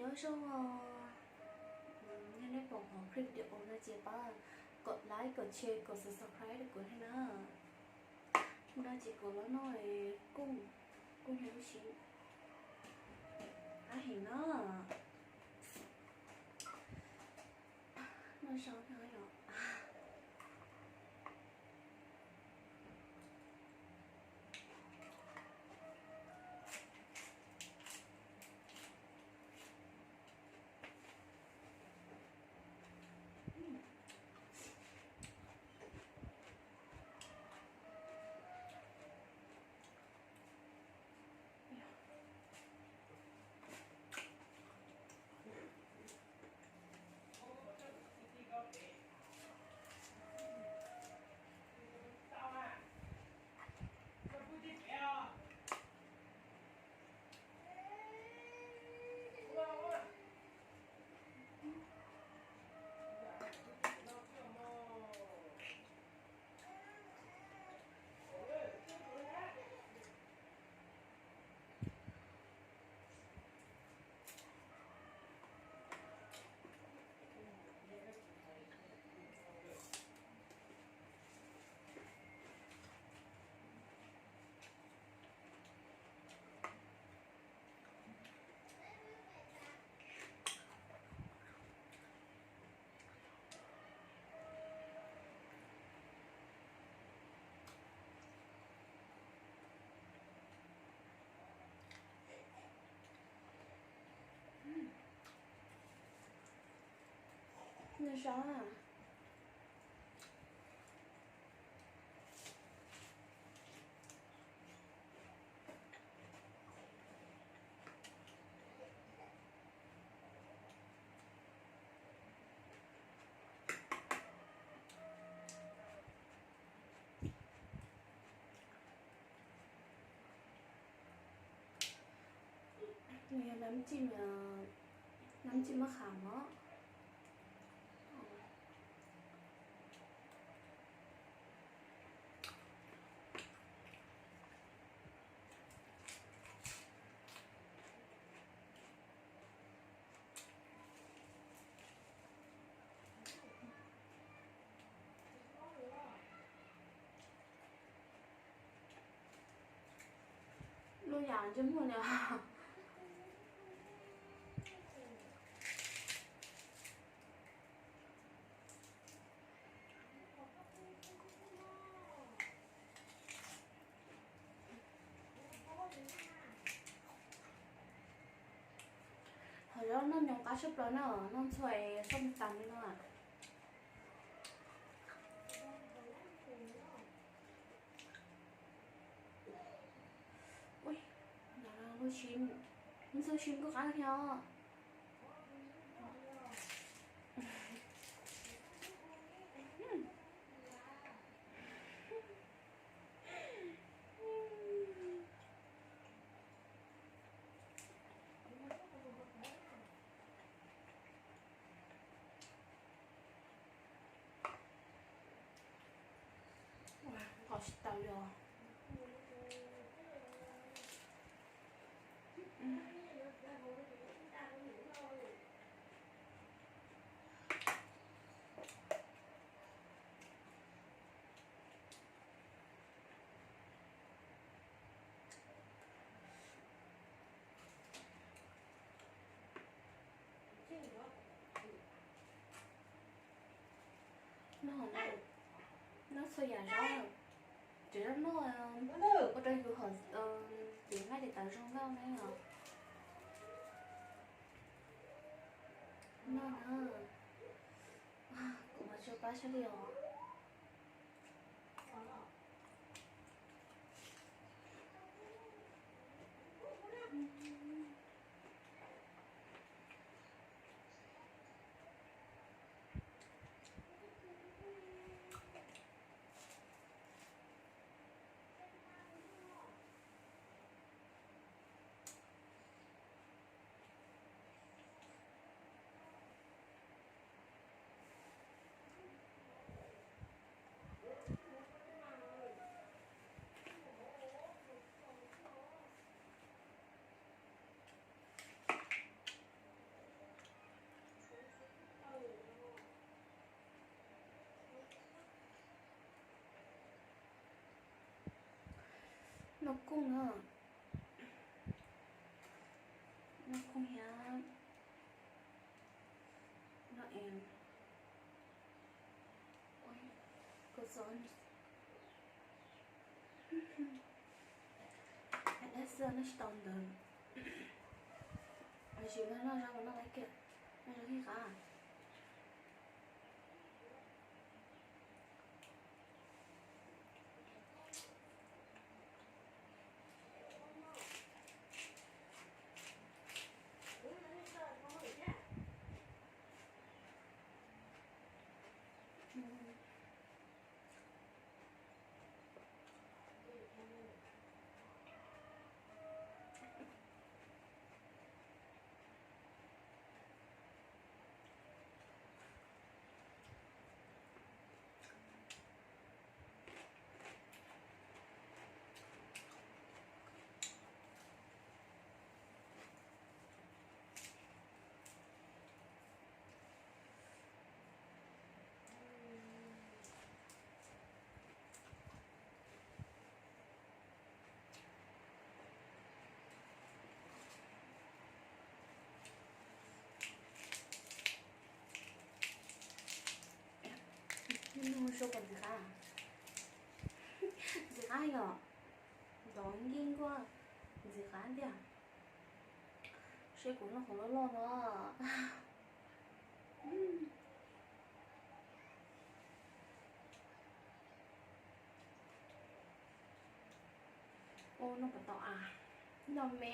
Nyob zoo os, yog nej pom qhov clip video no ces pab kom like, kom share, kom subscribe rau kuv thiab na. No ces kuv los noj kuj, kuj yog lub sib qab heev na. Noj zoo no yom. Nws zoo. Nws yog nab tsim, nab tsim maj qham os. Lub yam ntsej muag no. Hov zaub noj nyoos qab tshaj plaws na, noj ntxhua xoj tas li no. Ui, ntxhua sib kuj qab thiab os. Qhov tsis tau li os. Noj, noj txhua yam zaub, tsis noj, ua rau yus hom, ces nqaij tes taw zoo nkauj ne os. Noj na, kuv mas tsis pab sab li os. Kooj na, noj kooj thiab noj es kua txob. Dab xwb noj tsis tau ntawd. Tab sis noj zaub noj laib kiag, noj zaub thiaj qab. Noj zaub kom ntxim qab. Ntxim qab yom. Ntov nkeeg nkuaj ntxim qab tiag. Seb kuv noj qhov loj loj no. Ua noj puas tau a? Noj me.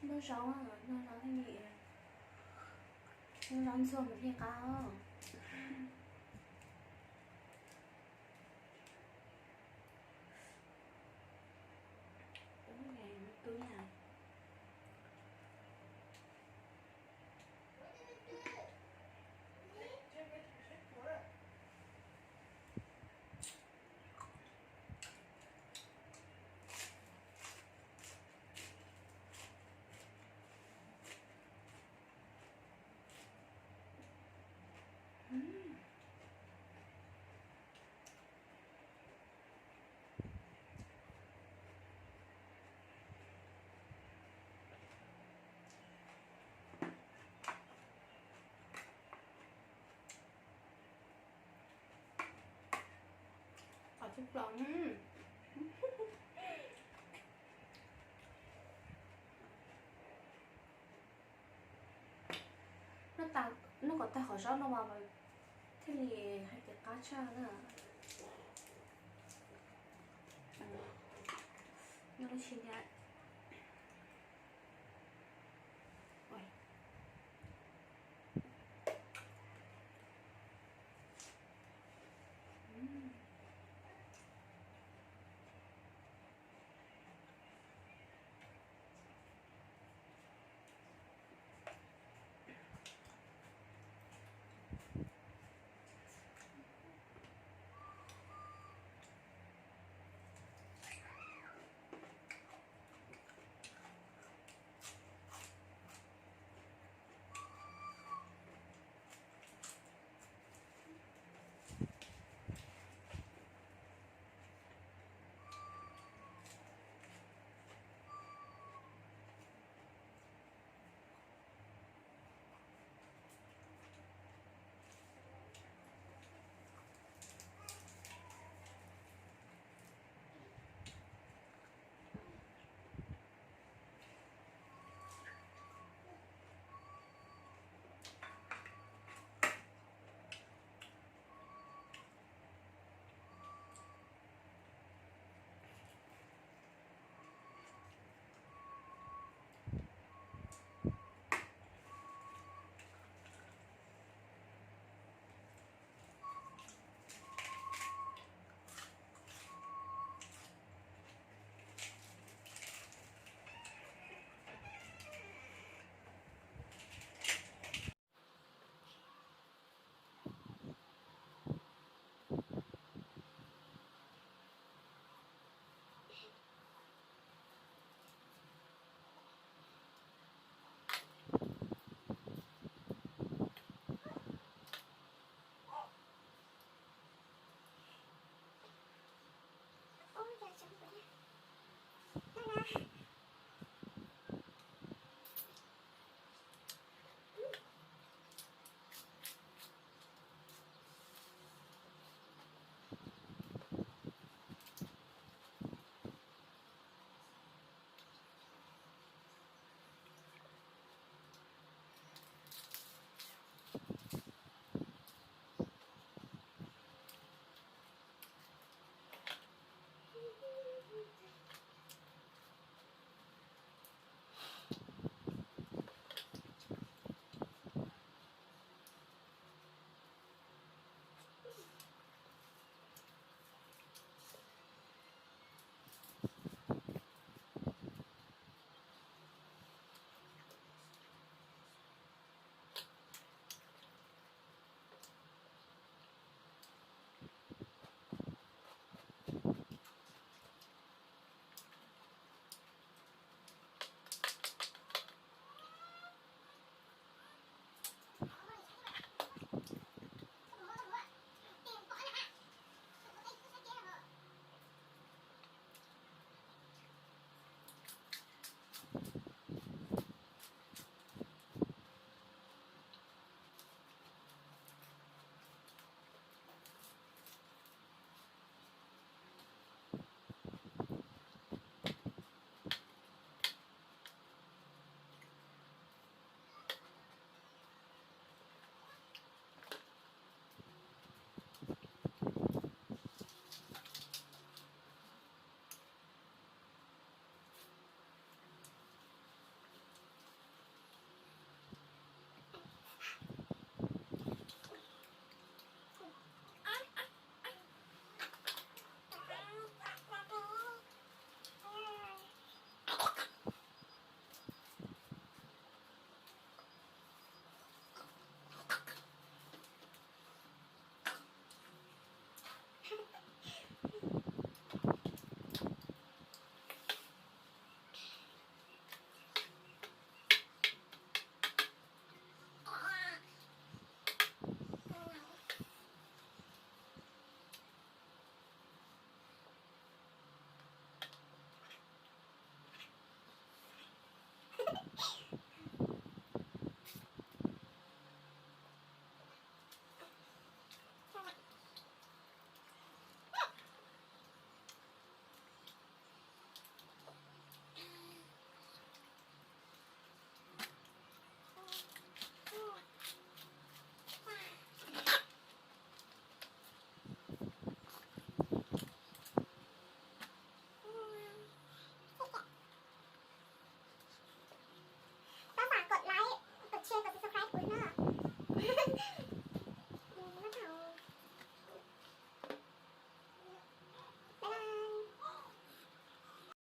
Noj zaub, noj zaub thiaj li, noj zaub ntxuag mas thiaj qab. Ub, tub na. Qos tshaj plaws. Noj tas, noj kom tag qhov zaub no mas thiaj li hais tias qab tshaj na. Noj lub tshis thiab.